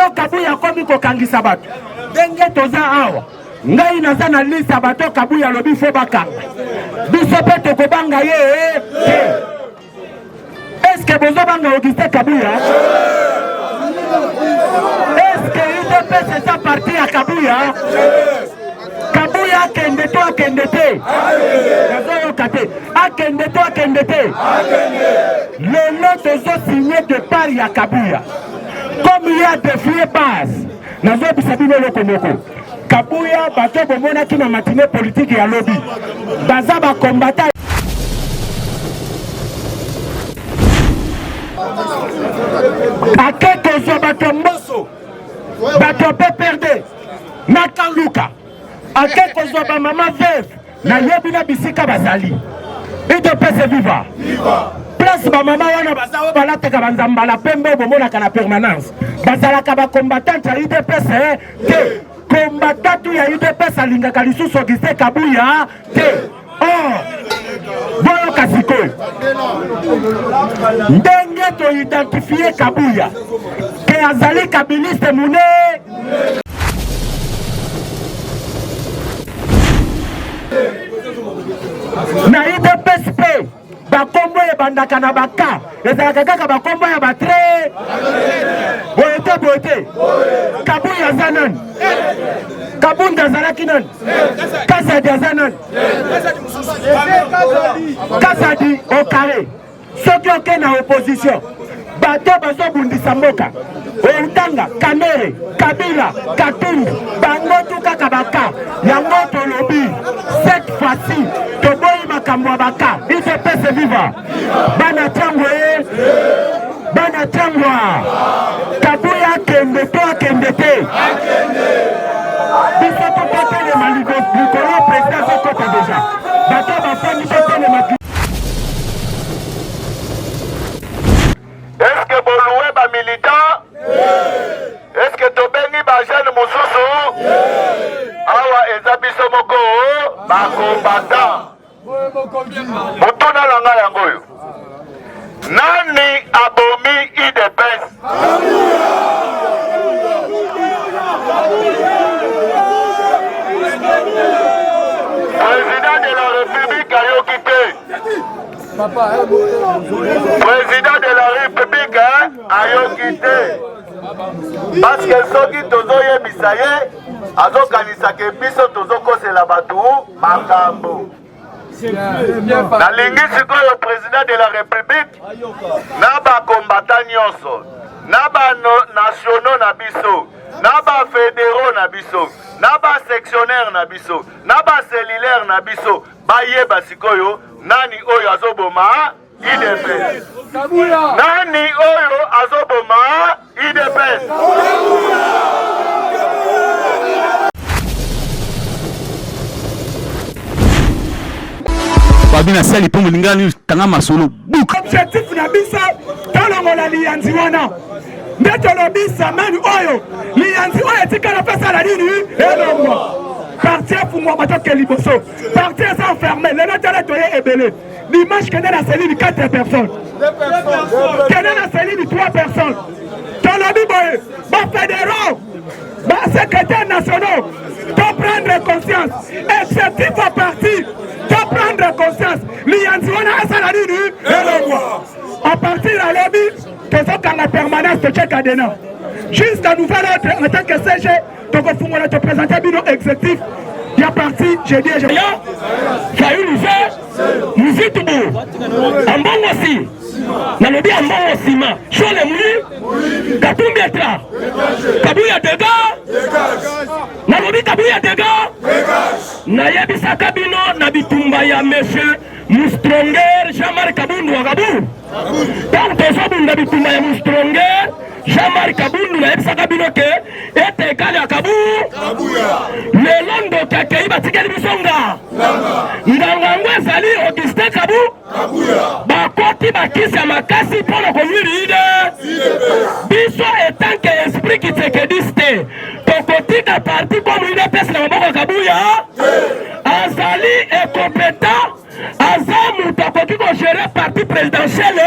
Lelo Kabuya akomi kokangisa bato ndenge toza awa. Ngai naza na liste ya bato Kabuya alobi fo bakanga biso, mpe tokobanga ye te. Est-ce bozobanga Augustin Kabuya? Est-ce que UDPS eza parti ya Kabuya? Kabuya akende to akende te? Nazoyoka te. Akende to akende te? Lelo tozosigne départ ya Kabuya comme ye adefie base. Nazoyebisa bino eloko moko, Kabuya bato bomonaki na matinée politique ya lobi baza bakombata. Ake kozwa bato ya Mboso, bato ya PPRD na Kaluka, ake kozwa bamama veuve, nayebi na bisika bazali. UDPS viva! Place bamama wana baza oyo balataka banzambala pembe oyo bomonaka na permanence, bazalaka bacombattante ya UDPS te. Combattant ya UDPS alingaka lisusu Augustin Kabuya te. Or boyoka sikoyo ndenge toidentifie Kabuya ke azali kabiliste mune. Na UDPS mpe bakombo ebandaka na baka, ezalaka kaka bakombo ya batre boye te, boye te. Kabuya aza nani? Kabunda azalaki nani? Kazadi aza nani? Kazadi au carré. Soki oke na opposition, bato bazobundisa mboka, outanga Kamere, Kabila, Katumbi, bango tu kaka baka. Yango tolobi cette fois-ci toboyi makambo ya baka. UDPS viva! Bana Tshangu e, bana Tshangu, Kabuya akende to akende te? Biso tokotelema likolo, président azokota deja, bato bafandi, totelema. Est-ce bolouer bamilitant? Est-ce tobengi bajeune mosusu? Awa eza biso moko bacombattant. Motuna na ngai yango oyo: nani abomi UDPS? Président de la République ayoki te. Président de la République ayoki te, parce que soki tozoyebisa ye, azokanisaka biso tozokosela bato makambo. Nalingi sikoyo président de la République na bacombattants nyonso, na banationaux na biso, na bafédéraux na biso, na basectionnaire na biso, na bacellulaire na biso, bayeba sikoyo nani oyo azoboma UDPS, nani oyo azoboma UDPS. Babi na sali mpo molingani tanga masolo buk. Objectif na biso, tolongola liyanzi wana. Nde tolobi semaine oyo liyanzi oyo etikala pesala nini elongwa, parti efungwama, toke liboso. Parti eza enfermé lelo. Tala, toye ebele dimanche. Kende na cellule, 4 personnes. Kende na cellule, 3 personnes. Tolobi boye, bafédéraux, basecrétaires nationaux, to prendre conscience. Effectif ya parti, to prendre conscience. Liyanzi wana asala nini elongwa. À partir ya lobi, tozokanga permanence, totie cadenas jusqu'à nouvel ordre. En tant que SG, tokofungola, toprésente bino exécutif ya parti jeudi. Ya Fayulu ze Muzitu bu Ambongo, si nalobi Ambongo, nsima Shole muli Katumbi etra Kabuya dega. Nalobi Kabuya dega. Nayebisaka bino na bitumba ya monsieur Mustronger Jean-Marc Kabundu wa Kabu. Ntango tozobunda bitumba ya Mustronger Jean-Marc Kabundu, nayebisaka bino ke ete ekale ya Kabu. Lelo ndoki akei, batikeli biso nga nganga. Yango ezali Augustin Kabu. Bakoti bakisi ya makasi mpo na konwiri ide biso. Etanke esprit tshisekediste, tokotika parti comme UDPS na maboko ya Kabuya. Azali incompétent, aza moto akoki kogérer parti présidentiel.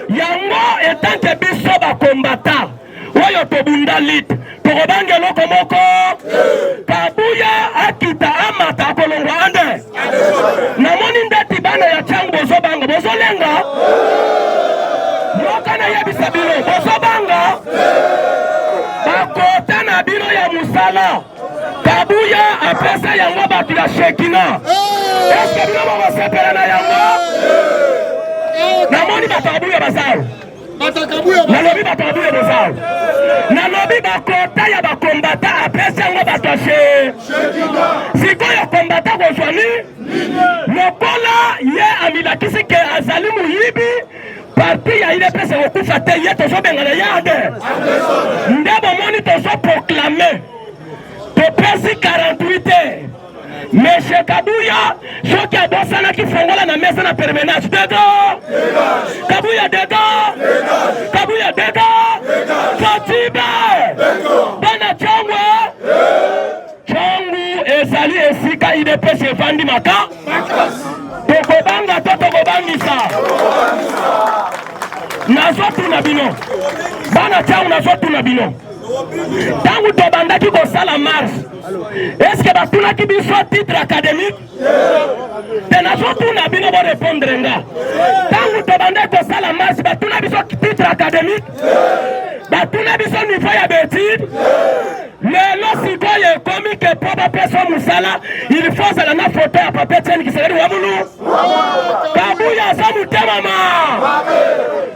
Yango etanke biso bacombattants oyo tobunda. Eza lite, tokobanga eloko moko. Kabuya akita amata akolongwa ande. Namoni ndeti bana ya Tshangu bozobanga, bozolenga. Yoka nayebisa bino, bozobanga bakota na bino ya mosala. Kabuya apesa yango bato ya Shekina. Eske bino bokosepela na yango? Namoni bato ya Kabuya baza nalobi bato ya Kabuya boza nalobi bakota ya bakombata apesi yango bato ya she sikoyo kombata kozwa ni lokola ye amilakisi ke azali moyibi. Parti ya UDPS ekokufa te, ye tozobengana ye ade nde bomoni tozoproklame topesi 48 heures. Monsieur Kabuya soki abosanaki fongola na mesa na permanence dega Kabuya dega Kabuya dega Fatibe bana Tshangu Tshangu ezali esika UDPS evandi maka tokobanga to tokobangisa. Nazotuna bino bana Tshangu, nazotuna bino ntango tobandaki kosala marche, eske batunaki biso titre académique te? Nazotuna bino borepondre nga, ntango tobandaki kosala marche batuna biso titre académique, batuna biso niveau ya baetude? Lelo sikoyo ekomi ke mpo bapesa mosala il faut ozala na foto ya papa Etienne Tshisekedi wa Mulu. Kabuya aza motema ma.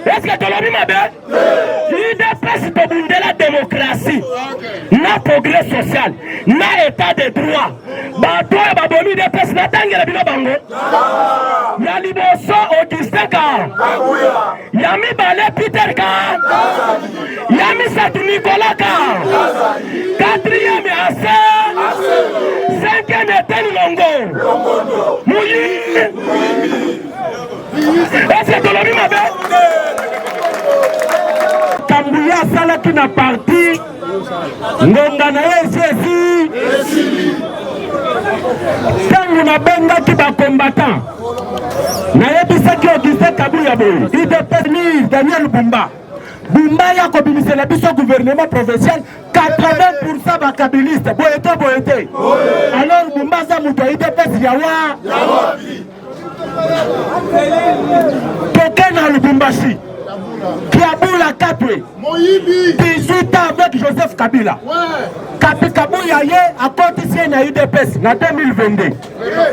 Eske tolobi mabe? UDPS tobundela demokratie na progrès social na état de droit. Bato oyo babomi UDPS natangela bino bango. Ya liboso Augustin Ka, ya mibale Peter Ka, ya misato Nicolas Ka, quatrième Ase, cinquième Eteni Longo Muyi. Ese tolobi mabe? Kambuya asalaki na parti ngonga na ye esi esi. Ntango nabengaki bacombattant, nayebisaki Augustin Kabuya boye, UDPS ni Daniel Bumba Bumba ya kobimisela biso gouvernement provincial 80% bakabiliste, boye to boye te? Alors Bumba aza moto ya UDPS ya wa toke na Lubumbashi, Kiabula Katwe, 18 ans avec Joseph Kabila. Kapi Kabuya ye akotisi ye na UDPS na 2022,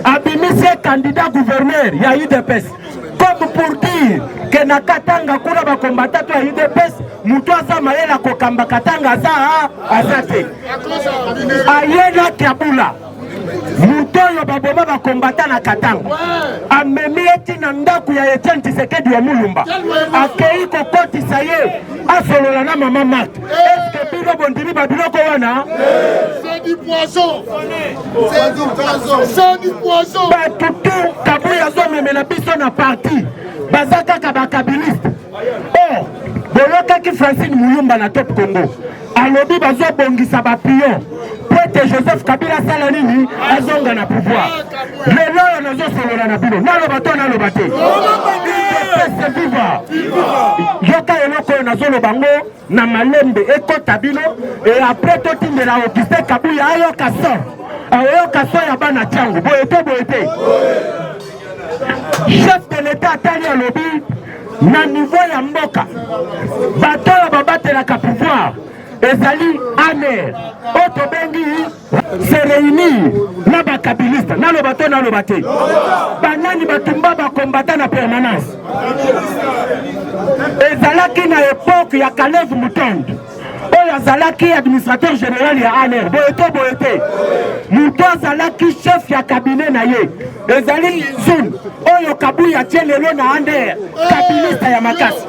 abimisi ye candidat gouverneur ya UDPS, comme pour dire ke na Katanga kuna bakombata to ya UDPS, moto aza mayele akokamba Katanga aza te. Aye na Kiabula, moto oyo baboma bakombata na Katanga, amemi ye ti na ndako ya Etienne Tshisekedi wa Mulumba, akei kokotisa ye asolola na mama Marthe. Eske bino bondimi babiloko wana? Bato tu Kabuya azomemela biso na parti baza kaka bakabiliste. Or boyokaki Francine Muyumba na Top Congo alobi bazobongisa bapion po ete Joseph Kabila asala nini, azonga na pouvoir. Lelo oyo nazosolola na bino, naloba to naloba te? UDPS viva! Yoka eloko oyo nazoloba ngo na malembe ekota bino, e après totindela Augustin Kabuya ayoka son, ayoka son ya bana Tshangu, boye te boye te? Chef de l'État atali, alobi na niveau ya mboka bato oyo babatelaka pouvoir ezali ANR oyo tobengi se réunir na bakabiliste. Naloba to naloba te? Banani batumba bakombata na permanence? Ezalaki na époque ya Kalev Mutondo oyo azalaki administrateur général ya ANR, boye to boye te? Moto azalaki chef ya cabinet na ye ezali zone oyo Kabuya atie lelo na ANR, kabiliste ya makasi.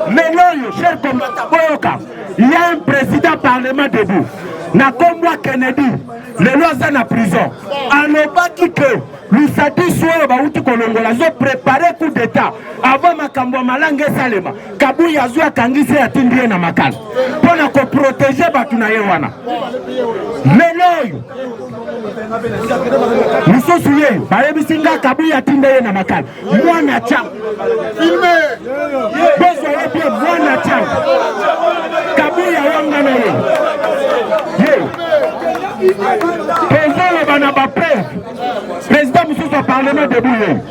Lelo oyo, cher combattant, boyoka, ya un président parlement debout na kombo ya Kennedy, lelo aza na prison, alobaki ke Lusadisu oyo bauti kolongola azoprépare coup d'état avant makambo ya malanga esalema. Kabuya azwi, akangisi ye, atindi ye na Makala mpo na koprotéger bato na ye wana. Lelo oyo mosusu ye bayebisi nga Kabuya atinda ye na Makala. Mwana Tshangu, bozwa ye bien, mwana Tshangu, Kabuya wanga na ye. debout.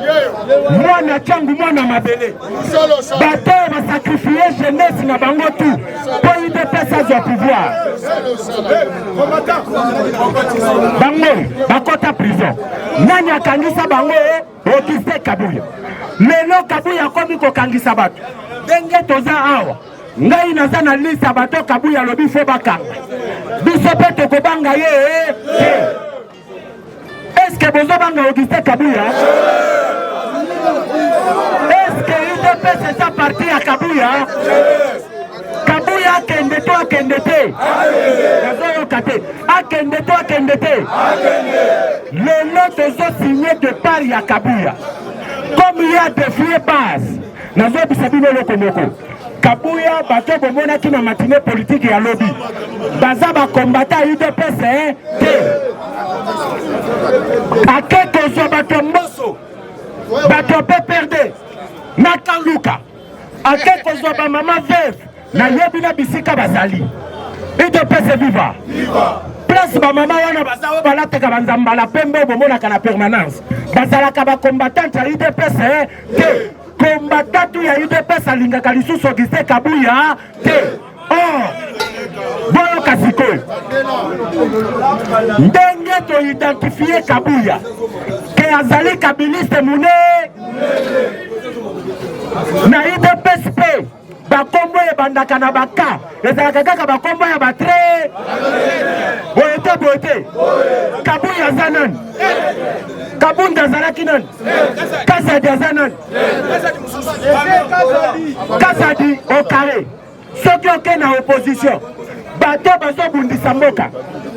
Mwana Tshangu, mwana mabele. Bato oyo basacrifie jeunesse na bango tout mpo UDPS azwa pouvoir. Bango bakota prison. Nani akangisa bango? Augustin Kabuya. Lelo Kabuya akomi kokangisa bato. Ndenge toza awa, ngai naza na liste ya bato Kabuya alobi fo bakanga. Biso mpe tokobanga ye te. Est-ce que bozobanga Augustin Kabuya? Est-ce que UDPS eza parti ya Kabuya? Kabuya akende to akende te? Nazoyoka te. Akende to akende te? Lelo tozo signe départ ya Kabuya. Comme ye a défier base, nazobisa bino eloko moko. Kabuya bato bomonaki na matinée politique ya lobi baza ba combattant ya UDPS te. Ake kozwa bato ya Mboso, bato ya PPRD na Kaluka, ake kozwa ba mama veuve, nayebi na bisika bazali. UDPS viva! Place ba mama wana baza oyo balataka banzambala pembe oyo bomonaka na permanence, bazalaka ba combattante ya UDPS te. Combattant ya UDPS alingaka lisusu Augustin Kabuya te. Or, boyoka sikoyo ndenge toidentifie Kabuya ke azali kabiliste mune na UDPS mpe bakombo ebandaka na baka ezalaka kaka bakombo ya batre boye te boye te. Kabuya aza nani? Kabunda azalaki nani? Kazadi aza nani? Kazadi au carré. Soki oke na opposition, bato bazobundisa mboka,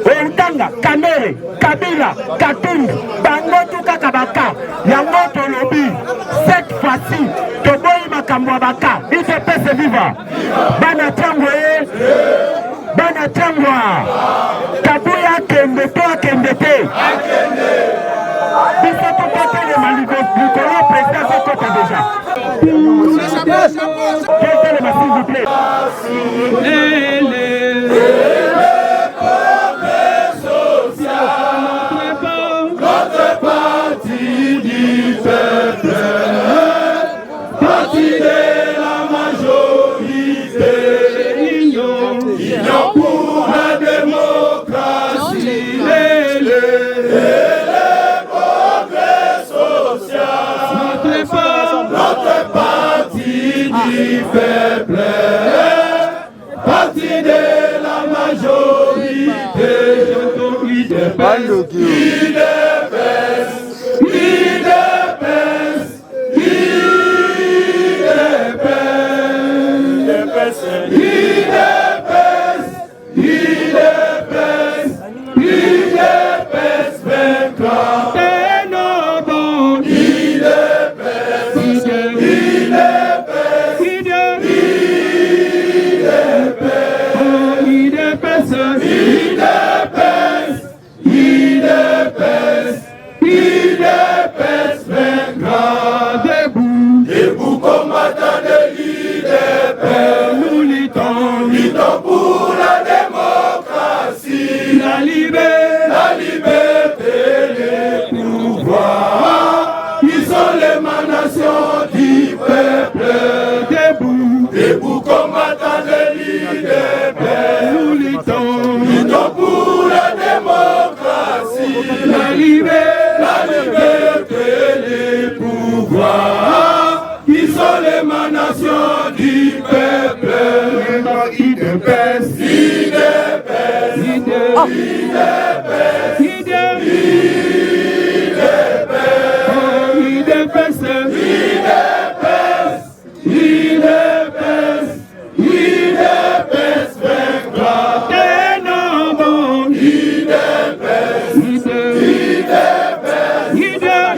otanga Kamere, Kabila, Katumbi, bango tu kaka baka. Yango tolobi cette fois-ci toboyi makambo ya baka. UDPS viva! Bana Tshangu e, bana Tshangu, Kabuya akende to akende te? Biso tokotelema likolo, président azokota déjà. Totelema s'il vous plaît. Notre parti du peuple, parti de la majorité, union, union pour la démocratie, et le progrès social. Notre parti du peuple, parti de la majorité, UDPS, UDPS, UDPS, UDPS, UDPS, UDPS vaincra. UDPS, UDPS, UDPS, UDPS, UDPS vaincra. Debout, debout combattants de l'UDPS. Nous luttons, luttons pour la démocratie, la liberté, la liberté, les pouvoirs, qui sont l'émanation du peuple. Debout, debout combattants de l'UDPS. Nous luttons, luttons pour la démocratie, la liberté, la liberté, les pouvoirs, qui sont l'émanation du peuple. UDPS, UDPS, UDPS, UDPS, UDPS, UDPS, UDPS vaincra. UDPS, UDPS, UDPS,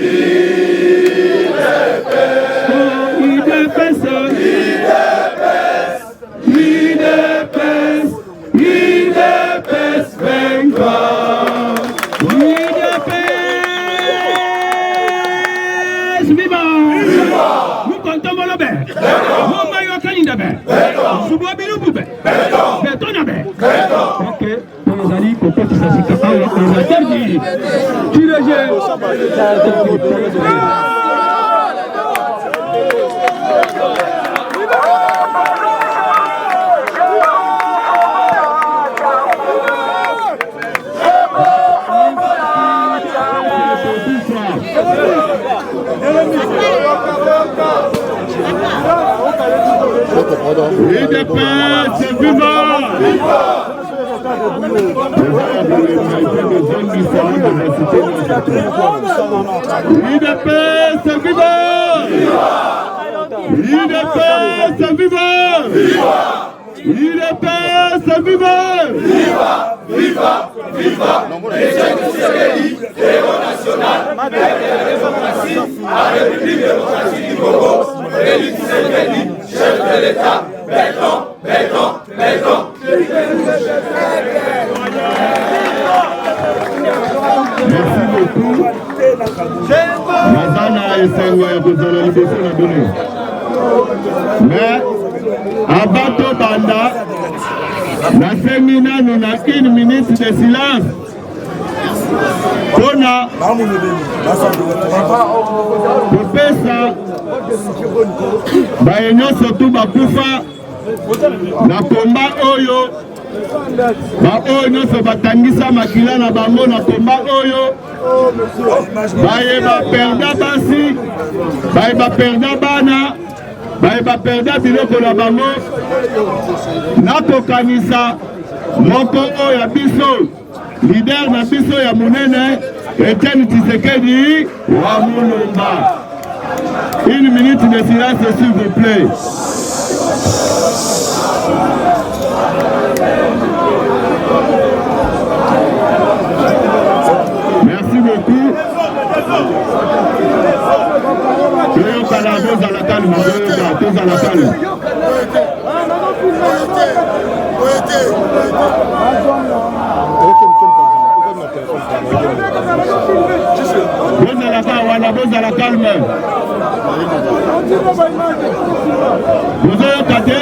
UDPS, UDPS vaincra. UDPS viva! Nous comptons bolo bɛ. Mo mayo kalinda bɛ. Subo bilubu bɛ. Béton na bɛ. Ok. Tozali kokotisa sika awa orateur du tirage. UDPS viva! UDPS viva! UDPS viva! UDPS viva! Viva! Viva! Viva! Etienne Tshisekedi, héros national, maître de la démocratie à République démocratique du Congo, Félix Tshisekedi, chef de l'État, béton, béton, béton. Merci beaucoup. Naza na esengo ya kozala liboso na bino. Mais avant tobanda, nasengi nanu na une minute de silence mpona kopesa baye nyonso tu bakufa na komba oyo, baoyo nyonso batangisa makila na bango na komba oyo, baye baperda basi, baye baperda bana, baye baperda biloko na bango. Nakokanisa moko oyo ya biso leader na biso ya monene Etienne Tshisekedi wa Mulumba. Une minute de silence s'il vous plaît. Merci beaucoup. Toyokana, tozala calme, toyoka, tozala calme. Bozala ka wana, bozala calme. Bozoyoka te?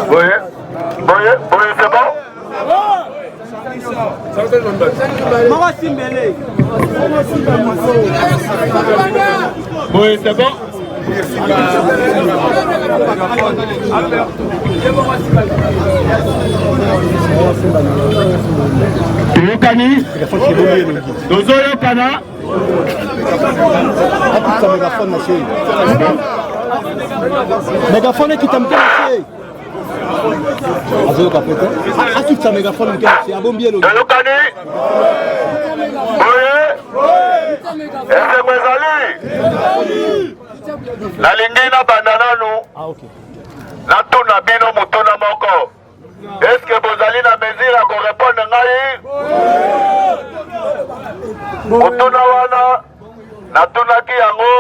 Boye, boye, boye, c'est bon? Boye, c'est bon? Toyokani? Tozoyokana? Akitisa megaphone na se. Megaphone ekita moke na se. Azoyoka pe te. Akitisa megaphone moke na se. Abombi elongi. Toyokani? Boye? Esengo ezali? Nalingi nabanda nanu natuna bino motuna moko. Est-ce que bozali na mesure ya korepondre ngai? Motuna wana natunaki yango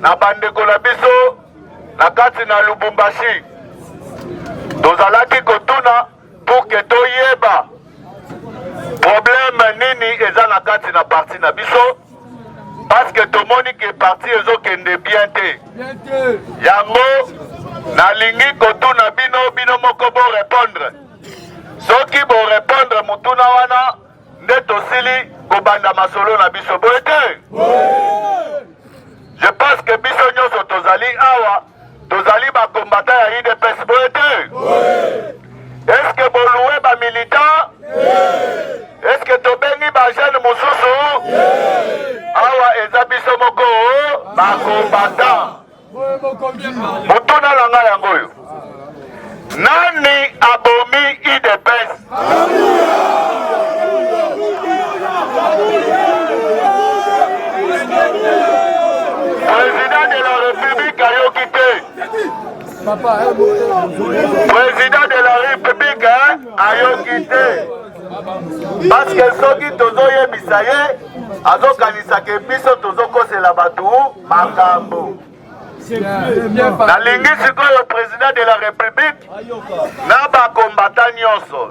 na bandeko na biso na kati na Lubumbashi. Tozalaki kotuna pour que toyeba problème nini eza na kati na parti na biso, parce que tomoni ke parti ezokende bien te. Yango nalingi kotuna bino, bino moko bo répondre. Soki bo répondre motuna wana nde tosili kobanda masolo na biso, boye te? Je pense que biso nyonso tozali awa, tozali ba combattant ya UDPS, boye te? Est-ce que boloué ba militant? Est-ce que tobengi ba jeune mosusu? Awa eza biso moko ba combattant. Motuna na ngai yango oyo, nani abomi UDPS? Président de la République ayoki te. Président de la République ayoki te. Parce que soki tozoyebisa ye azokanisa ke biso tozokosela bato makambo. Nalingi sikoyo président de la République na ba combattant nyonso,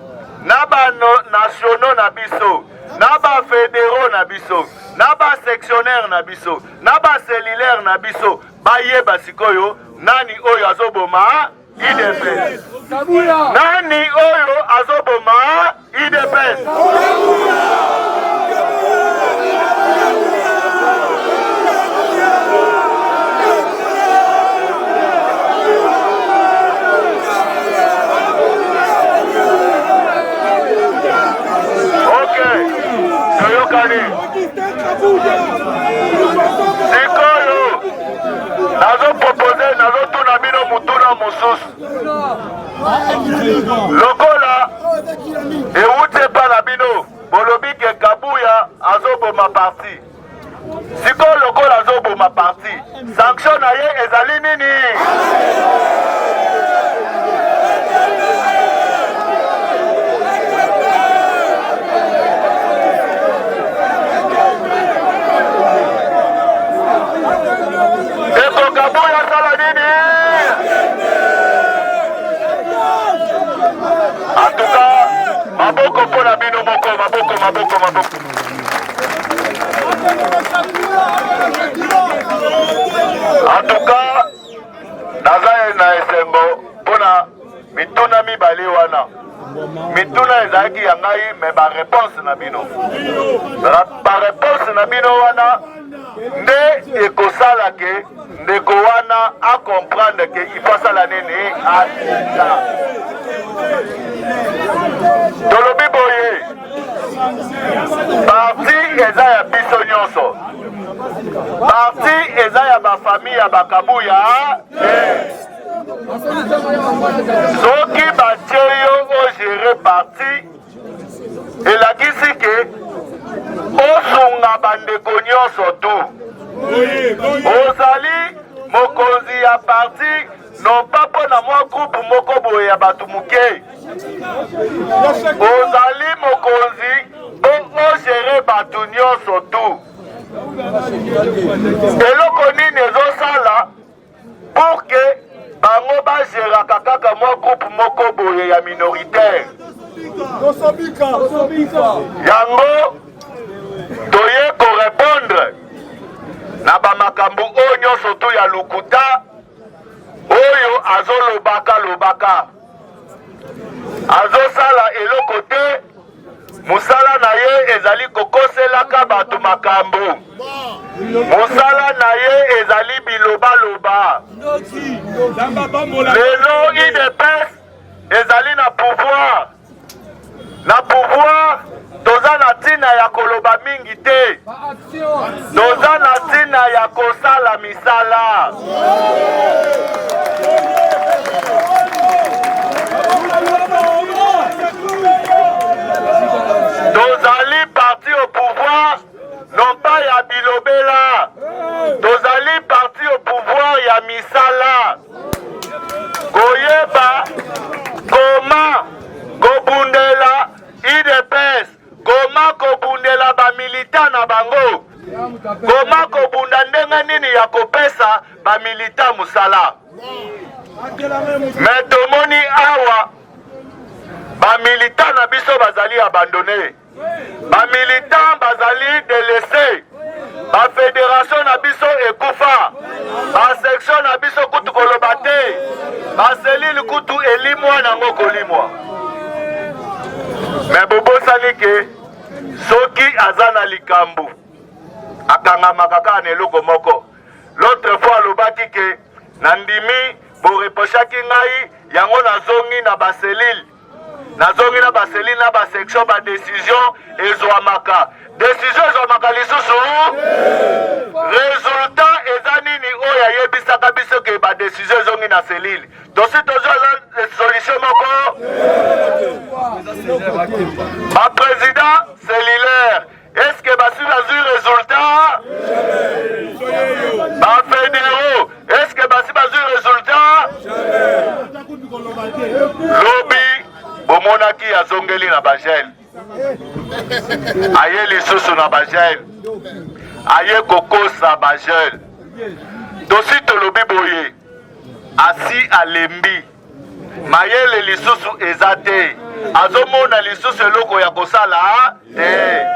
na ba nationaux na biso, na ba fédéraux na biso, na ba sectionnaire na biso, na ba cellulaire na biso, bayeba sikoyo nani oyo azoboma UDPS. Nani oyo azoboma UDPS? mosusu lokola ewuti epa na bino, bolobi ke Kabuya azoboma parti. Sikoyo lokola azoboma parti, sanction na ye ezali nini? Ndeko Kabuya asala nini? En tout cas, maboko mpo na bino moko, maboko, maboko, maboko. En tout cas, naza na esengo mpo na mituna mibale wana. Mituna ezalaki ya ngai, me ba réponse na bino, ba réponse na bino wana nde ekosala ke ndeko wana a comprendre ke il faut asala nini, atika. Tolobi boye, parti eza ya biso nyonso, parti eza ya bafamille ya bakabuya te. Soki batie yo ogere parti, elakisi ke osunga bandeko nyonso tu. Ozali mokonzi ya parti non pas mpo na mwa groupe moko boye ya bato moke. Ozali mokonzi mpo ogere bato nyonso tu. Eloko nini ezosala pour que bango bageraka kaka mwa groupe moko boye ya minoritaire? Yango toye korepondre na bamakambo oyo nyonso tu ya lokuta oyo azolobaka lobaka, azosala eloko te. Mosala na ye ezali kokoselaka bato makambo, mosala na ye ezali bilobaloba. Lelo UDPS ezali na pouvoir, na pouvoir toza na ntina ya koloba mingi te, toza na ntina ya kosala misala. Tozali parti au pouvoir non pas ya bilobela, tozali parti au pouvoir ya misala, koyeba koma kobundela UDPS, koma kobundela bamilita na bango, koma kobunda ndenge nini ya kopesa bamilita mosala. Me tomoni awa bamilita na biso bazali abandone, bamilitant bazali délaissé, bafederation na biso ekufa, basection na biso kutu koloba te, baselile kutu elimwa nango kolimwa. Me bobosani ke soki aza na likambo akangamaka kaka na eloko moko. L'autre fois alobaki ke nandimi boreprochaki ngai yango, nazongi na baselile, nazongi na baselile na basection, badecision ezwamaka, decision ezwamaka lisusu. Resultat eza nini oyo ayebisaka biso ke badecision ezongi na selile? Tosi tozwa solution moko. Baprésident cellulaire, est-ce que basi bazwi résultat? Bafédéraux, est-ce que basi bazwi résultat? Lobi bomonaki azongeli na bagele, aye lisusu na bagele, aye kokosa bagele. Tosi tolobi boye, asi alembi, mayele lisusu eza te, azomona lisusu eloko ya kosala te.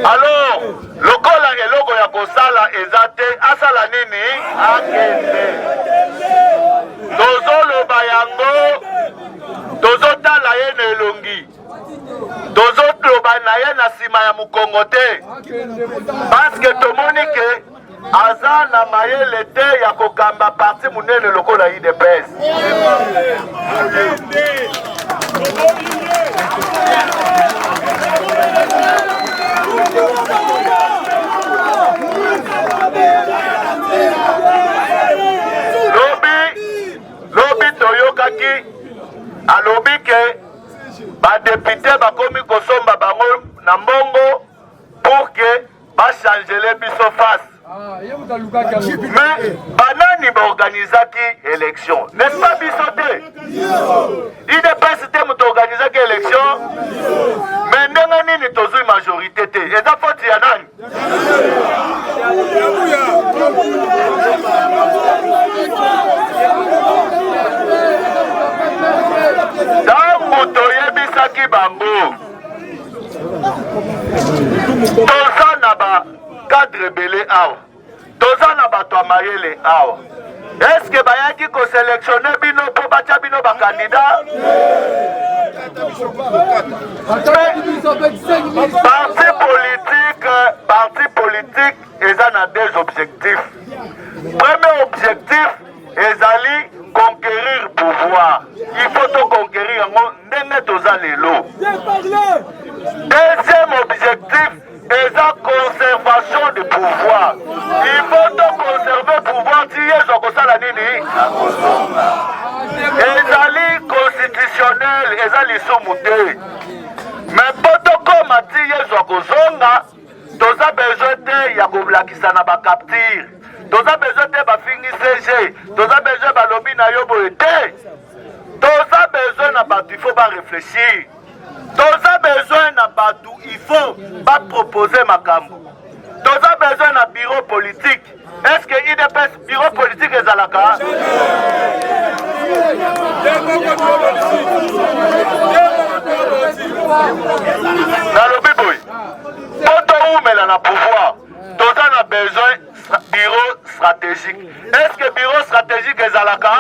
Alors lokola eloko ya kosala eza te, asala nini? Akende. Tozoloba yango, tozotala ye na elongi, tozoloba na ye na nsima ya mokongo te, parce tomoni ke aza na mayele te ya kokamba parti monene lokola UDPS. Lobi lobi Balobi ke ba député bakomi kosomba bango na mbongo pour que bachangele biso face. Ah, Mais banani baorganizaki élection, n'est-ce pas biso te? UDPS te moto organisaki élection, mais ndenge nini tozwi majorité te? Eza faute ya nani? Ntango toyebisaki bango toza na ba cadre ebele awa, toza na bato ya mayele awa, eske bayaki koselektione bino mpo batya bino bakandida? Parti politique, parti politique eza na deux objectifs. Premier objectif ezali conquérir pouvoir, il faut to conquérir yango ndenge toza lelo. Deuxième objectif eza conservation de pouvoir, il faut to conserver pouvoir ti Yesu akosala nini? Ezali constitutionnel, eza lisumu te, mais mpo tokóma ti Yesu akozonga, toza besoin te ya kolakisa na bacapture, toza besoin te bafingi CG, toza besoin balobi na yo boye te, toza besoin na bato il faut barefléchir, toza besoin na bato il faut baproposer makambo, toza besoin na bureau politique. Est-ce que UDPS bureau politique ezalaka? Nalobi boye, mpo towumela na pouvoir, toza na besoin bureau stratégique. Est-ce que bureau stratégique ezalaka?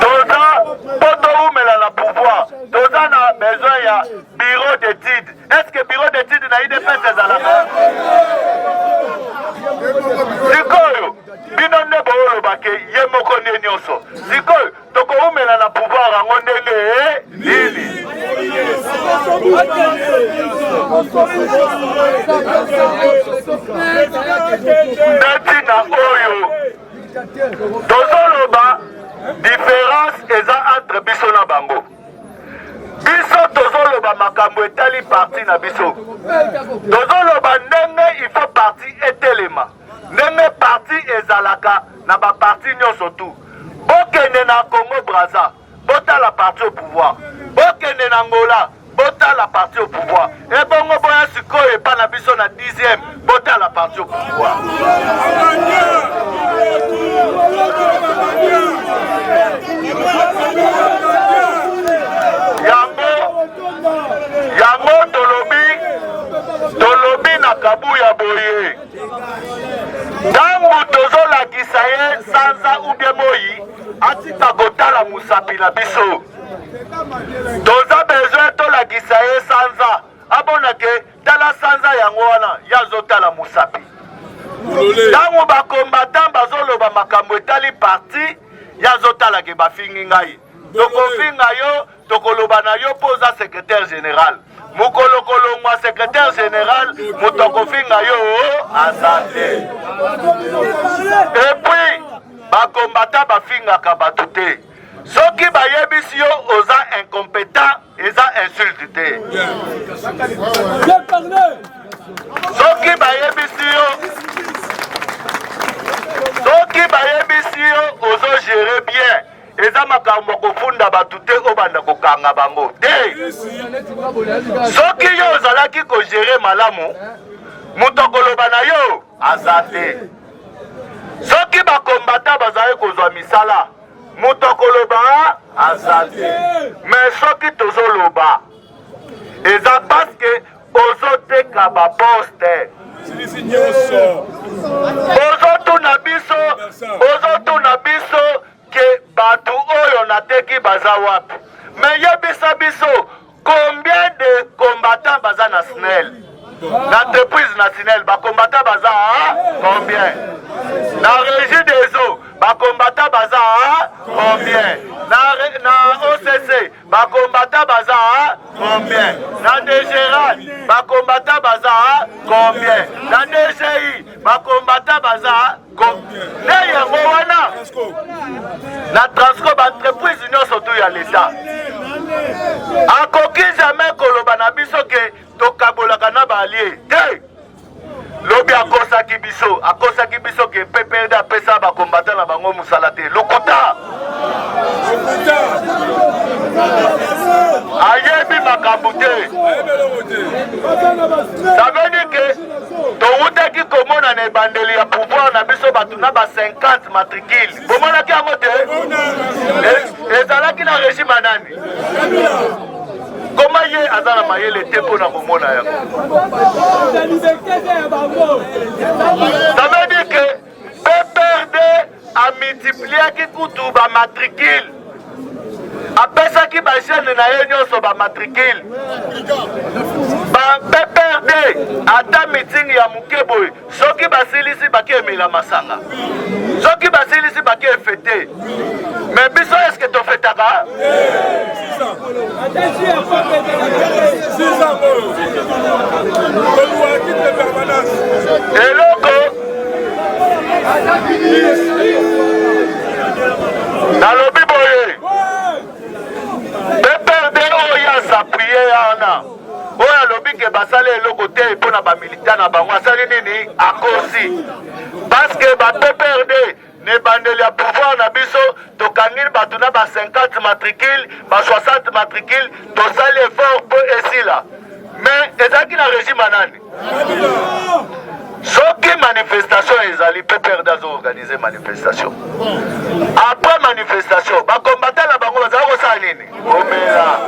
Toza mpo towumela na pouvoir, toza na besoin ya bureau d'étude. Est-ce que bureau d'étude na UDPS ezalaka? Sikoyo bino nde booloba ke ye moko nde nyonso. Sikoyo tokowumela na pouvoir yango ndenge nini? Nde ntina oyo tozoloba différence eza entre biso na bango. Biso tozoloba makambo etali parti na biso, tozoloba ndenge il faut parti etelema, ndenge parti ezalaka na baparti nyonso tu. Bokende na Congo Brazza, botala parti au pouvoir, bokende na Angola, botala parti au pouvoir, ebongo boya sikoyo epa na biso na 10e, botala parti au pouvoir. Yango tolobi na Kabuya boye, ntango tozolakisa ye sanza ubie moi, atika kotala mosapi na biso. Toza besoin tolakisa ye sanza, abona ke tala sanza yango wana, ye azotala mosapi. Ntango bakombatan bazoloba makambo etali parti, ye azotala ke bafingi ngai, tokofinga yo, tokoloba na yo mpo oza secrétaire général. Mokolo kolongwa secrétaire général, moto akofinga yo aza te. Et puis bakombata bafingaka bato te. Soki bayebisi yo oza incompétent, eza insulte te. Soki bayebisi yo, soki bayebisi yo ozo gérer bien, eza makambo ya kofunda bato te, obanda kokanga bango te. Soki yo ozalaki kogere malamu, moto akoloba na yo aza te. Soki bakombata bazalaki kozwa misala, moto akoloba aza te. Mais soki tozoloba, eza parce que ozoteka ba poste. Ozotuna biso ke bato oyo nateki baza wapi? Mais yebisa biso combien de combattants baza na SNEL? Na entreprise na SNEL, ba combattants baza combien? Na régie des eaux, ba combattants baza combien? Na OCC, ba combattants baza combien? Na DGRAD, ba combattants baza combien? Na DGI, Bakombata baza nde yango wana na Transco, baentreprise nyonso tu ya leta. Akoki jamais koloba na biso ke tokabolaka na baalie te. Lobi akosaki biso, akosaki biso ke PPRD apesa bakombata na bango mosala te. Lokuta, ayebi makambo te. Ça veut dire que towutaki komona na ebandeli ya pouvoir na biso bato na ba 50 matricule, bomonaki yango te? Ezalaki na régime ya nani? Koma ye aza na mayele te mpo na komona yango. Ça veut dire que PPRD amultipliaki kutu bamatricule, apesaki bajeune na ye nyonso bamatricule. Ba PPRD, ata meeting ya moke boye, soki basilisi, bake emela masanga, soki basilisi, bake efete. Mais biso, eske tofetaka? Eloko nalobi boye, PPRD oyo as'appuyer wana, oyo alobi ke basali eloko te mpo na bamilitants na bango, asali nini? Akosi, parce que ba PPRD, na ebandeli ya pouvoir na biso, tokangi bato na ba 50 matricule, ba 60 matricule. Tosali effort mpo esila, mais ezalaki na régime ya nani? Soki manifestation ezali, PPRD azoorganiser manifestation. Après manifestation, bakombata na bango bazala kosala nini? Komela.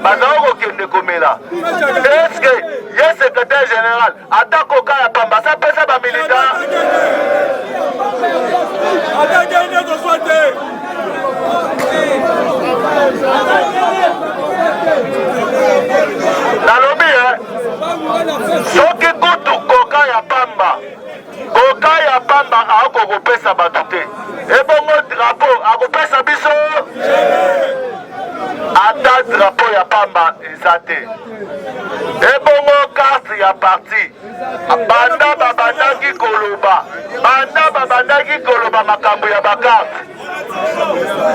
Bazala kokende komela. Eske ye secrétaire général, ata koka ya pamba asapesa bamilitants? Ata gende kozwa te. Nalobi e, soki kutu koka ya pamba, koka ya pamba aoko kopesa bato te, ebongo drapeau akopesa biso? Ata drapeau ya pamba eza te, ebongo carte ya parti? Banda babandaki koloba, banda babandaki koloba makambo ya bacarte,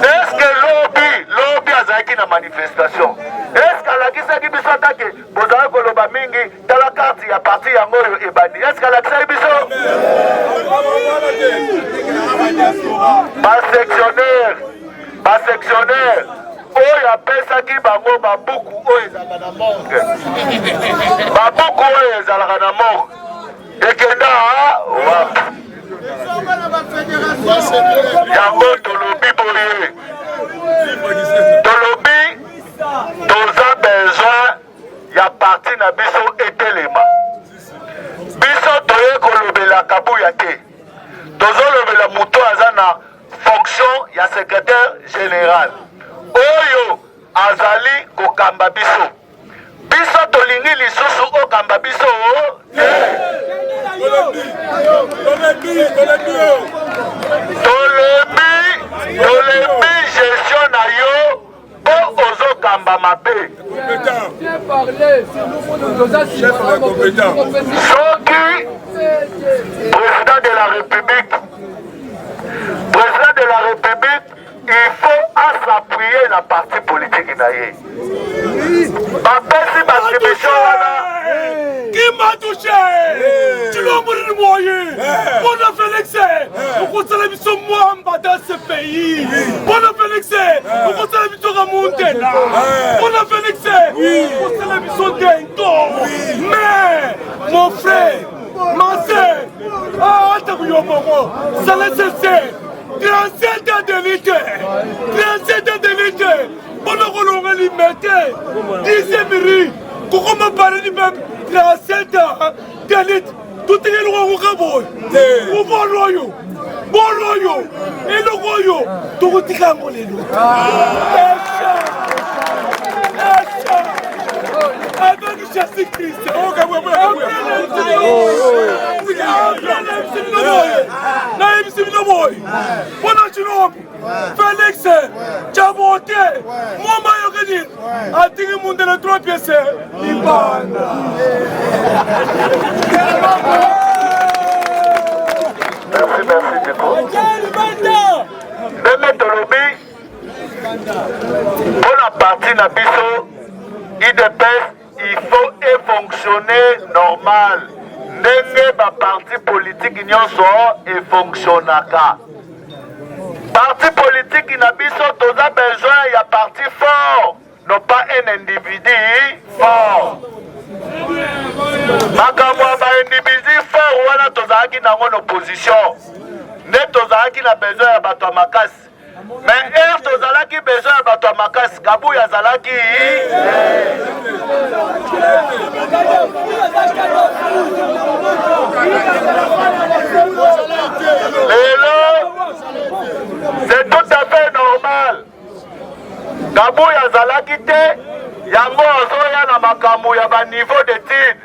eske lobi lobi azalaki na manifestation? Eske alakisaki biso atake bozalaki koloba mingi, tala carte ya parti yango oyo ebandi? Eske alakisaki biso? Basectionnaire, basectionnaire oyo apesaki bango babuku oyo ezalaka na morgue, babuku oyo ezalaka na morgue ekenda wapi? Yango tolobi boye, tolobi toza besoin ya parti na biso etelema. Biso toye kolobela Kabuya te, tozolobela moto aza na fonction ya secrétaire général oyo azali kokamba biso. Biso tolingi lisusu okamba biso te. Tolembi, tolembi gestion na yo mpo ozokamba mabe. Soki président de la République, président de la République, il faut as'appuyer na parti politique na ye. Bapesi baattribution wana. Qui m'a touché? Tshilombo Moye. Mpona Félix, okosala biso mwamba dans ce pays. Mpona Félix, okosala biso kamuntela. Mpona Félix, okosala biso dento. Mais mon frère, ma sœur, ata kuyomoko sala sese 37 ans de lutte, 37 ans de lutte mpona kolonga Limete, 10e rue, kokoma palais du peuple. 37 ans de lutte, totikeli eloko yango boye. Pouvoir oyo, bolo oyo, eloko oyo tokotika yango lelo. Avec Jésus Christ, nayebisi bino boye, mpona Tshilombo Félix Tchabote, mwamba yoki nini, atiki mundele 3 pièces libanda. baparti politiki nyonso efonctionnaka. Parti politiki na biso toza besoin ya parti fort, non pas un individu fort. Makambo ya baindividu fort wana tozalaki nango na opposition, nde tozalaki na besoin ya bato ya makasi. Mais heure tozalaki besoin ya bato ya makasi, Kabuya azalaki. Lelo c'est tout à fait normal. Kabuya azalaki te, yango azoya na makambo ya ba niveau d'étude.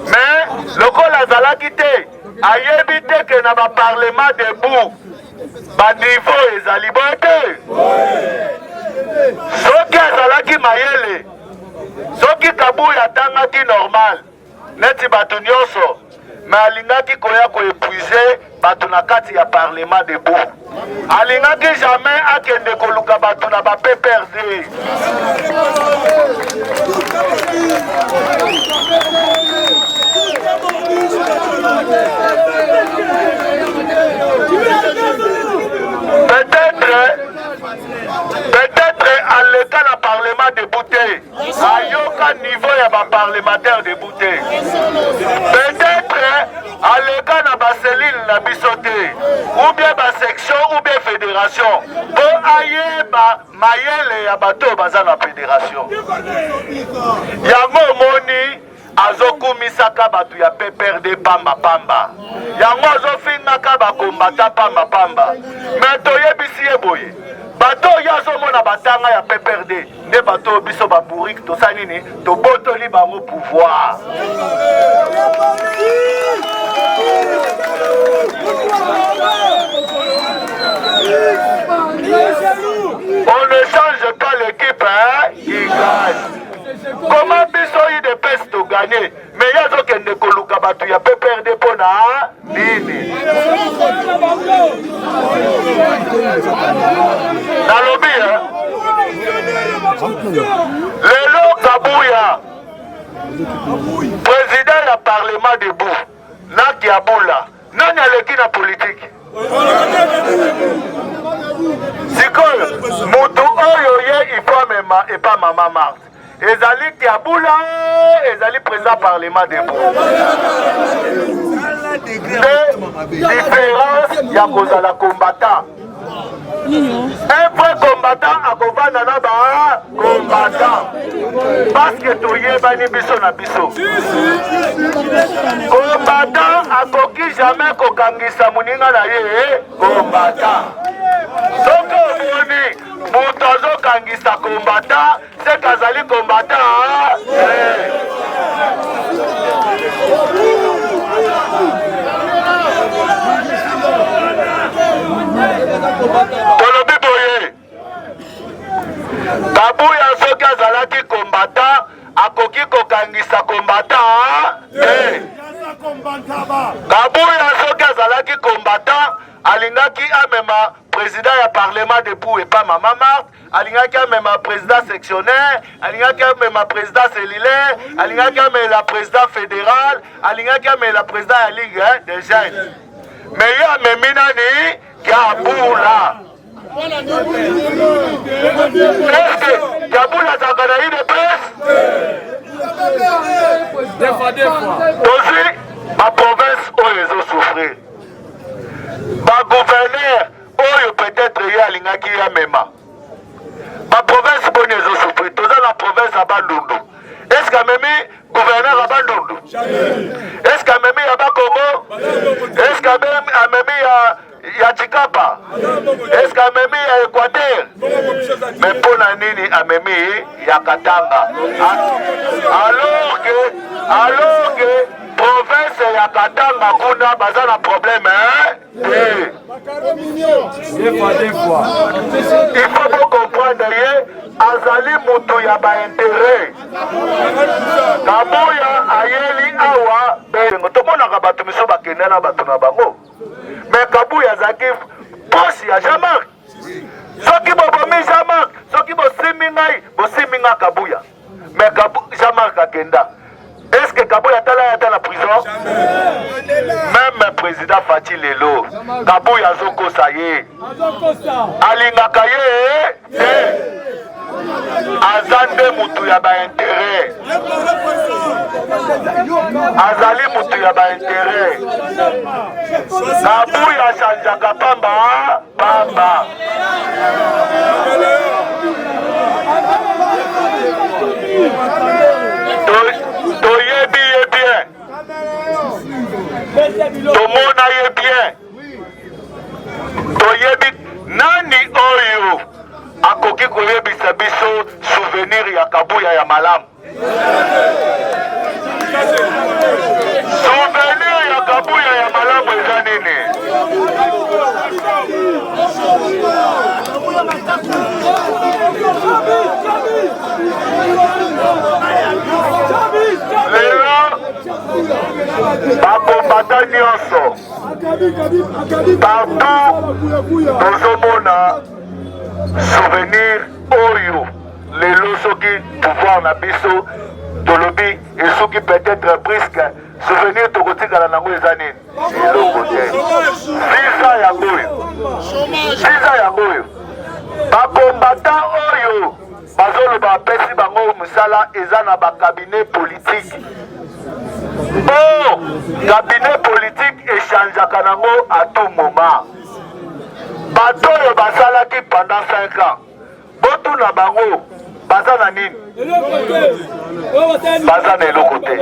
Mais lokola azalaki te, ayebi te ke na ba parlement debout ba niveau ezali boye te. Soki azalaki mayele, soki Kabuya atangaki normal neti bato nyonso, me alingaki koya koepuise bato na kati ya parlement debout. Alingaki jamais akende koluka bato na ba PPRD. Peut-être, peut-être aleka na parlement debout te, ayoka niveau ya ba parlementaire debout te. Peut-être aleka na ba cellule na biso te, ou bien ba section ou bien fédération, po ayeba mayele ya bato oyo baza na fédération. Yango omoni azokumisaka bato ya PPRD pamba pamba, yango azofingaka bakombata pamba pamba. Me toyebisi ye boye, bato oyo azomona batanga ya PPRD nde bato oyo biso babourike tosali nini? Tobotoli bango pouvoir. On ne change pas l'équipe hein, qui gagne. Comment biso UDPS to gagner mais ye azokende koluka bato ya PPRD mpo na nini? Nalobi lelo Kabuya président ya parlement debout na Kiabula nani aleki na politiki? Sikoyo moto oyo ye ifo amema epa mama Marthe ezali Kiabula, ezali président parlement debout. Nde différence ya kozala combattant. Un vrai combattant akovanda na ba combattant parce que toyebani biso na biso. Combattant akoki jamais kokangisa moninga na ye combattant. Soki omoni moto azokangisa combattant, c'est qu'azali combattant. Tolobi boye, Kabuya soki azalaki combattant akoki kokangisa combattant te. Kabuya soki azalaki combattant alingaki amema président ya parlement debout epa mama Marthe, alingaki amema président sectionnaire, alingaki amema président cellulaire, alingaki amela président fédéral, alingaki amela président ya ligue des jeunes. Mais ye amemi nani? Kabula. Est-ce que Kabula azalaka na UDPS? Tozwi ba province oyo ezosouffrir, ba gouverneur oyo peut-être ye alingaki ye amema ba province boni ezosouffrir. Toza na province ya Bandundu, est-ce que amemi gouverneur ya Bandundu? Est-ce que amemi ya Bakongo? Est-ce que amemi ya Tshikapa? Est-ce que amemi ya Équateur? Mais mpo na nini amemi ya Katanga? Alors que province ya Katanga kuna baza na problème hein? Te. Il faut bo comprendre ye azali mutu ya ba intérêt. Kabuya ayeli awa bengo tomonaka bato misusu bakende na bato na bango, mais Kabuya azalaki proche ya Jean-Marc. Soki bobomi Jean-Marc, soki bosimbi ngai, bosimbi nga Kabuya. Mais Jean-Marc akenda. Est-ce que Kabuya atala ye ata na prison? Même président Fatshi lelo, Kabuya azokosa ye. Alingaka ye te. Aza nde mutu ya ba intérêt. Azali mutu ya ba intérêt. Kabuya achanjaka pamba pamba. Toyebi ye bien, tomona ye bien, toyebi nani oyo akoki koyebisa biso souvenir ya Kabuya ya malamu. Souvenir ya Kabuya ya malamu eza nini? Lelo bakombata nyonso partout tozomona souvenir oyo Lelo soki pouvoir na biso tolobi esuki peut-être prisque souvenir tokotikala nango eza nini? Eloko te. Visa yango oyo, visa yango oyo, bakombata oyo bazoloba bapesi bango mosala eza na bacabinet politique. Oh, cabinet politique echangeaka nango à tout moment. Bato oyo basalaki pendant 5 ans Botuna bango baza na nini? Baza na eloko te.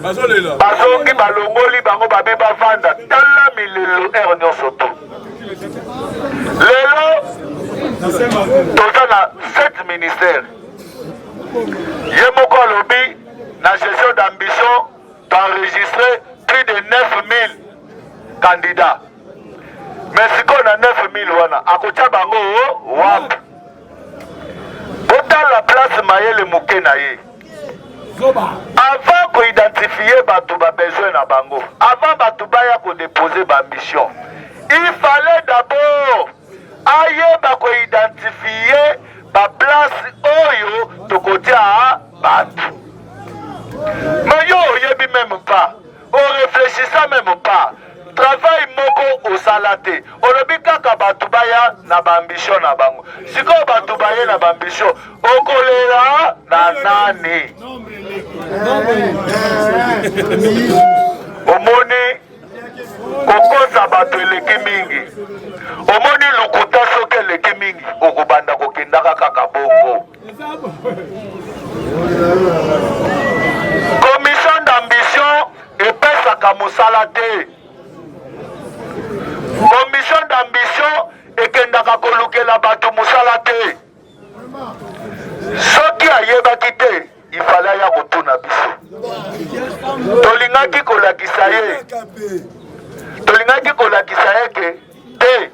Bazongi balongoli bango babe bavanda. Tala milelo heure nyonso to. Lelo toza na 7 ministères. Ye moko alobi na gestion d'ambition d'enregistrer plus de 9000 candidats. Mais sikoyo na 9000 wana akotya bango wapi? Botala place mayele moke na ye. Avant koidentifie bato ba besoin na bango, avant bato baya kodepose ba ambition, il fallait d'abord ayeba koidentifie ba place oyo tokotia bato. Mais yo oyebi meme pas O reflechissa meme pas. Travail moko osala te. Olobi kaka batu baya na ba ambition na bango. Sikoyo batu baye na ba ambition, okolela na nani? Omoni kokosa bato eleki mingi. Omoni lokuta soki eleki mingi, okobanda kokendaka kaka bongo. Commission d'ambition epesaka mosala te. Commission d'ambition ekendaka kolukela bato mosala te. Soki ayebaki te, il fallait aya kotuna biso. Tolingaki kolakisa ye, tolingaki kolakisa ye ke te,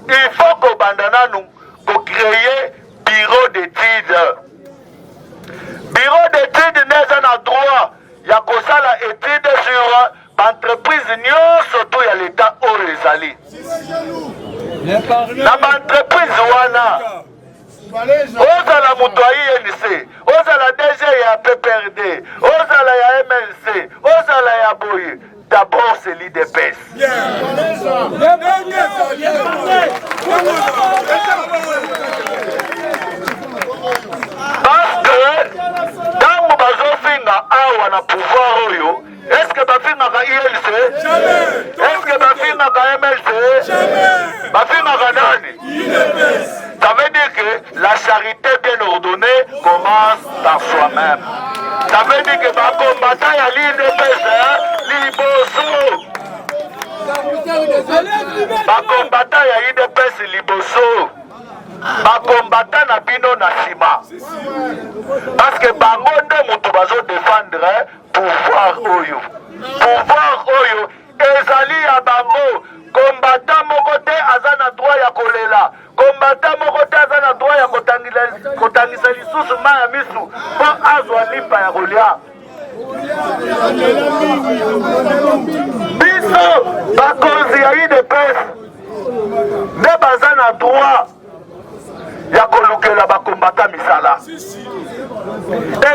il faut kobanda nanu ko créer bureau d'étude. Bureau d'étude nde eza na droit ya kosala étude sur baentreprise nyonso to ya leta oyo ezali na baentreprise wana. Ozala moto ya INC, ozala DG ya PPRD, ozala ya MLC, ozala ya boye, d'abord c'est l'UDPS. Parce que ntango bazofinga awa na pouvoir oyo, est-ce que bafingaka ILC? Est-ce que bafingaka MLC? Bafingaka nani? Ça veut dire que la charité bien ordonnée commence par soi-même. Ça veut dire que ba combattant ya l'UDPS liboso. Ba combattant ya UDPS liboso. Ba combattant na bino na sima. Parce que bango nde mutu bazo défendre pouvoir oyo. Pouvoir oyo Ezali ya bango. Combattant moko te aza na droit ya kolela. Combattant moko te aza na droit ya kotangisa lisusu mai ya misu mpo azwa lipa ya kolia. Biso bakonzi ya UDPS nde baza na droit ya kolukela ba combattant misala.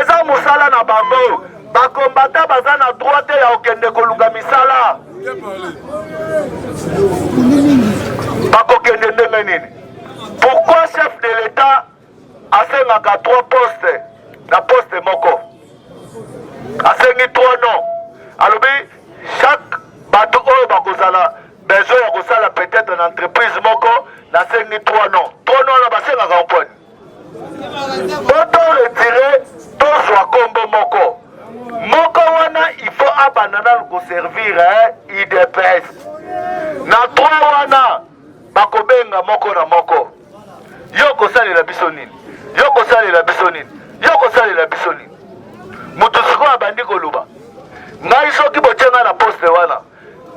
Eza mosala na bango. Bakombata baza na droit te ya kokende koluka misala. Bakokende ndenge nini? Pourquoi chef de l'État asengaka 3 postes na poste moko? Asengi 3 noms. Alobi chaque bato oyo bakozala besoin ya kosala peut-être na entreprise moko, nasengi 3 noms. 3 noms wana basengaka mponi? Po to retire tozwa kombo moko moko wana, il faut abanda nanu koservir UDPS na 3 wana bakobenga moko na moko. Yo kosalela biso nini? Yo kosalela biso nini? Yo kosalela biso nini? Moto sikoyo abandi koloba, ngai soki botie ngai na poste wana,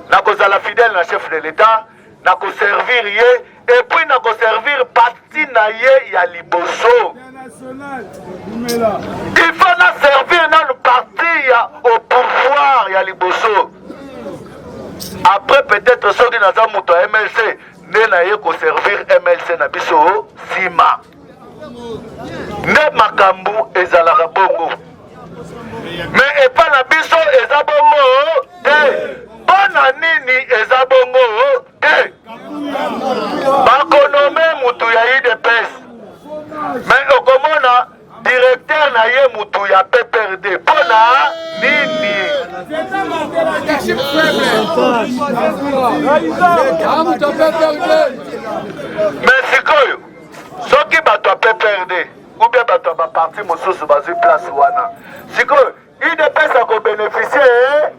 nakozala fidèle na chef de l'État, nakoservir ye et puis nakoservir parti na ye ya liboso. Il faut na servir nanu parti ya au pouvoir ya liboso. Après peut-être soki naza moto ya MLC nde naye koservir MLC na biso nsima. Nde makambo ezalaka bongo, me epa na biso eza bongo te. Mpo na nini eza bongo te? Bakonome mutu ya UDPS, me okomona directeur na ye mutu ya PPRD. Mpo na nini? Me sikoyo soki bato ya PPRD ou bien bato ya baparti mosusu bazwi place wana, sikoyo UDPS akobénéficie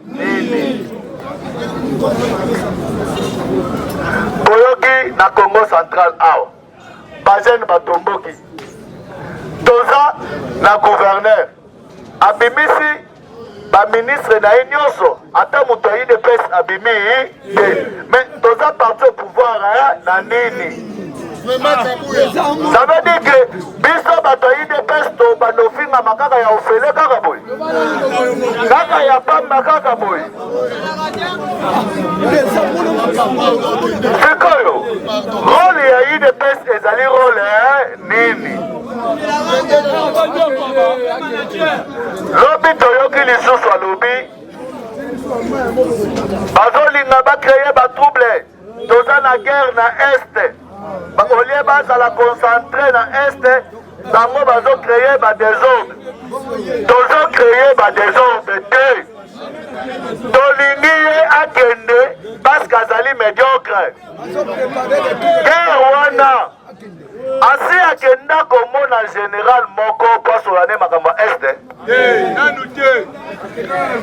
nini? Boyoki na Congo central awa bajeune batomboki, toza na gouverneur abimisi baministre na ye nyonso, ata moto ya UDPS abimi te. Mais toza parti au pouvoir na nini? Ça veut dire que biso bato ya UDPS tobanda ofingama kaka ya ofele, kaka boye, kaka ya pamba, kaka boye. Sikoyo rôle ya UDPS ezali rôle nini? Lobi toyoki lisusu alobi bazolinga bacréer batrouble, toza na guerre na Est. Au lieu bazala concentré na Est, bango bazocréer badésordre. Tozocréer badésordre te. Tolingi ye akende parce que azali médiocre. Guerre wana, asi akenda komona général moko po asola ne makambo ya Est?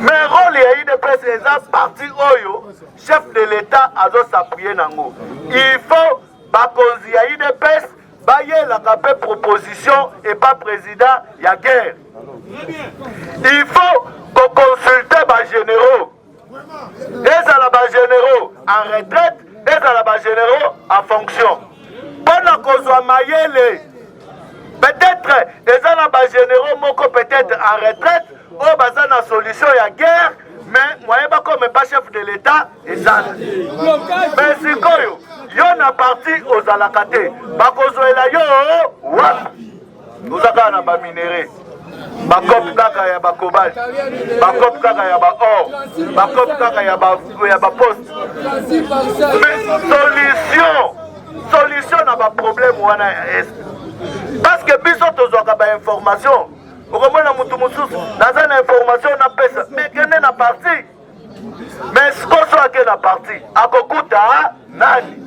Mais rôle ya UDPS eza parti oyo chef de l'État azos'appuyer nango. Il faut bakonzi ya UDPS bayelaka mpe proposition epa président ya guerre. Il faut koconsulte bagénéraux, ezala bagénéraux en retraite, ezala bagénéraux en fonction, mpona kozwa mayele. Peut-être eza na bagénéraux moko peut-être en retraite oyo baza na solution ya guerre, mais moyen bakoma pa chef de l'État eza. Mais sikoyo yo na parti ozalaka te, bakozwela yo wapi? Oza kaka na baminerais, bakope kaka ya bacobalt, bakope kaka ya baor, bakope kaka ya baposte. Mais solution na baproblème wana ya Est, parce que biso tozwaka bainformation, okomona motu mosusu naza na information napesa, mais kende na parti. Mais sikoso ake na parti, akokuta nani?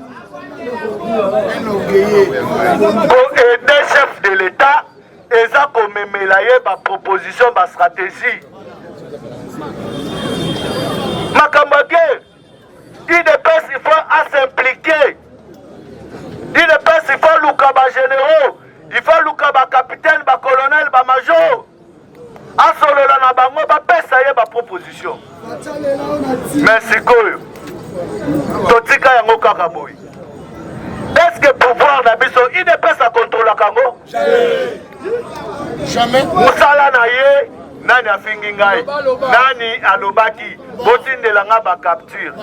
Koaider chef de l'État eza komemela ye baproposition, bastratégie. Makambo ya guerre, UDPS il faut as'impliquer. UDPS il faut luka bagénéraux, il faut luka bacapitaine, bacolonel, bamajor, asolola na bango, bapesa ye baproposition. Mais sikoyo totika yango kaka boye. Est ce que pouvoir na biso, UDPS akontrolaka yango? Mosala na ye nani? Afingi ngai nani? Alobaki botindela nga bacapture.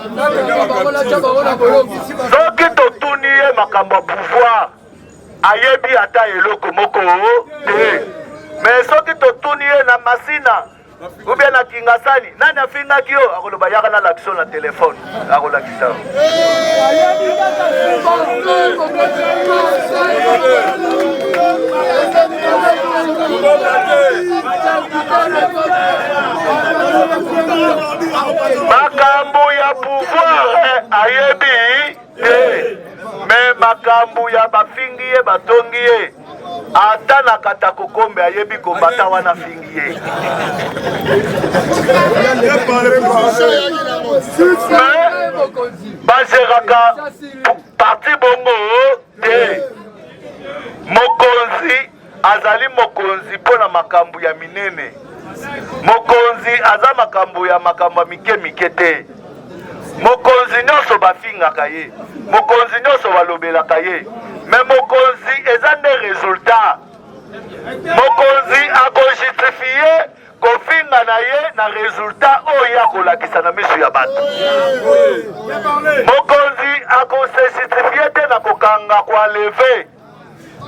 Soki totuni ye makambo ya pouvoir, ayebi ata eloko moko te. Mais soki totuni ye na Masina Ou bien na Kingasani, nani afingaki yo? Akoloba yaka na lakisa na telefone, akolakisa yo. Makambo ya pouvoir ayebi te, me makambo ya bafingi ye batongi ye ata na katakokombe ayebi kombata wana afingi ye. Me bazeraka parti bongo te. Mokonzi azali mokonzi mpo na makambo ya minene. Mokonzi aza makambo ya makambo ya mike mike te. Mokonzi nyonso bafingaka ye, mokonzi nyonso balobelaka ye, me mokonzi eza nde resultat. Mokonzi akojustifie kofinga na ye na resultat oyo akolakisa na miso ya bato. Mokonzi akose justifie te na kokanga koaleve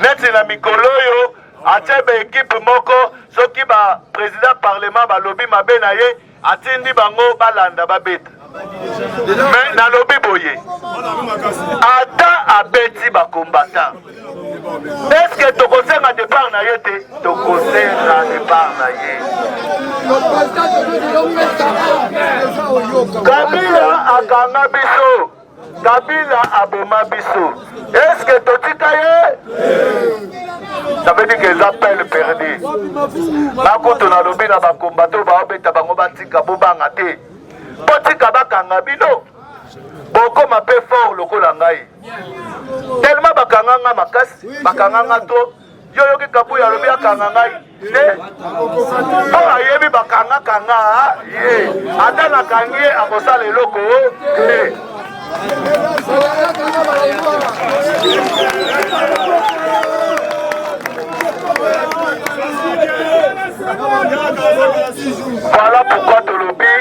neti na mikolo oyo atie ba ekipe moko, soki ba president parlement balobi mabe na ye atindi bango balanda babeta. Me nalobi boye, ata abeti bakombata, eske tokosenga depart na ye te? Tokosenga depart na ye. Kabila akanga biso, Kabila aboma biso, eske totika ye? Ça veut dire que eza peine perdue. Nakutu nalobi na bakombato baobeta bango batika, bobanga te, botika bakanga bino, bokoma mpe fort lokola ngai. Tellement bakanga nga makasi, bakanga nga to yo yoki Kabuya alobi akanga ngai te, mpo ayebi bakanga kanga ye, ata nakangi ye akosala eloko te. Voilà pourquoi tolobi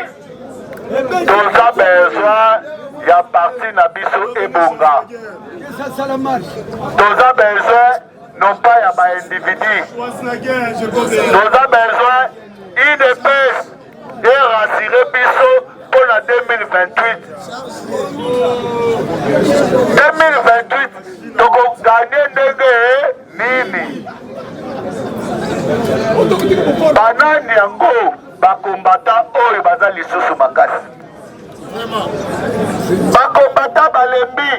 toza besoin ya parti na biso ebonga, toza besoin non pas ya ba individu, toza besoin UDPS erasire biso mpo na 2028. 2028 tokoganye ndenge nini? Banani yango bakombata oyo baza lisusu makasi? Bakombata balembi,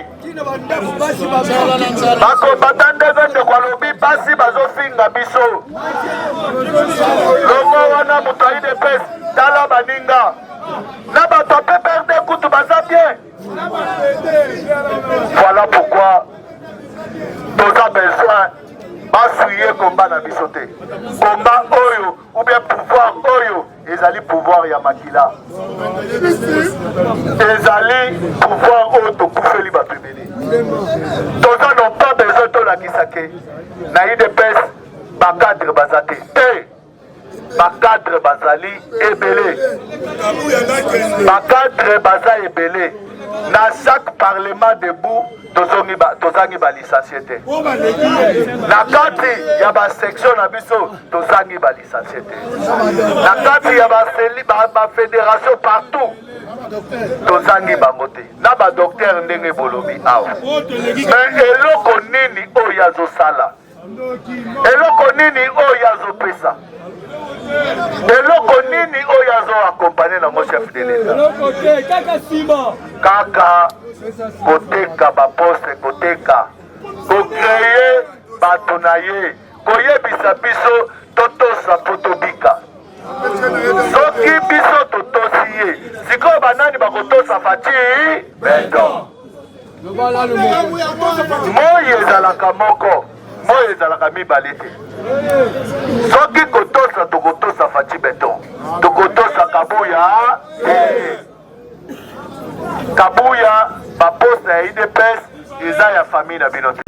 bakombata ndenge ndeko alobi, basi bazofinga biso longo wana moto ya UDPS. Tala baninga na bato ya PPRD kutu baza bien. Voilà pourquoi toza besoin basuye komba na biso te. Komba oyo ou bien pouvoir oyo ezali pouvoir ya makila, ezali pouvoir oyo tokufeli bato ebele. Toza non pas besoin tolakisa ke na UDPS bacadre baza te te, bacadre bazali ebele, bacadre baza ebele. Na chaque parlement debout tozangi balicencie te, na kati ya basection na biso tozangi balicencie te, na kati ya bafédération partout tozangi bango te, na badocteur ndenge bolobi awa. Me eloko nini oyo azosala? Eloko nini oyo azopesa? Eloko nini oyo azoakompagne nango chef de l'État? Kaka koteka baposte, koteka, kocreye bato na ye, koyebisa biso totosa mpo tobika. Soki biso totosi ye, sikoyo banani bakotosa Fatshi Beton? Moi ezalaka moko, moi ezalaka mibale te. Soki kotosa, tokotosa Fatshi Beton, tokotosa Kabuya te. Kabuya baposte ya UDPS eza ya famille na bino te.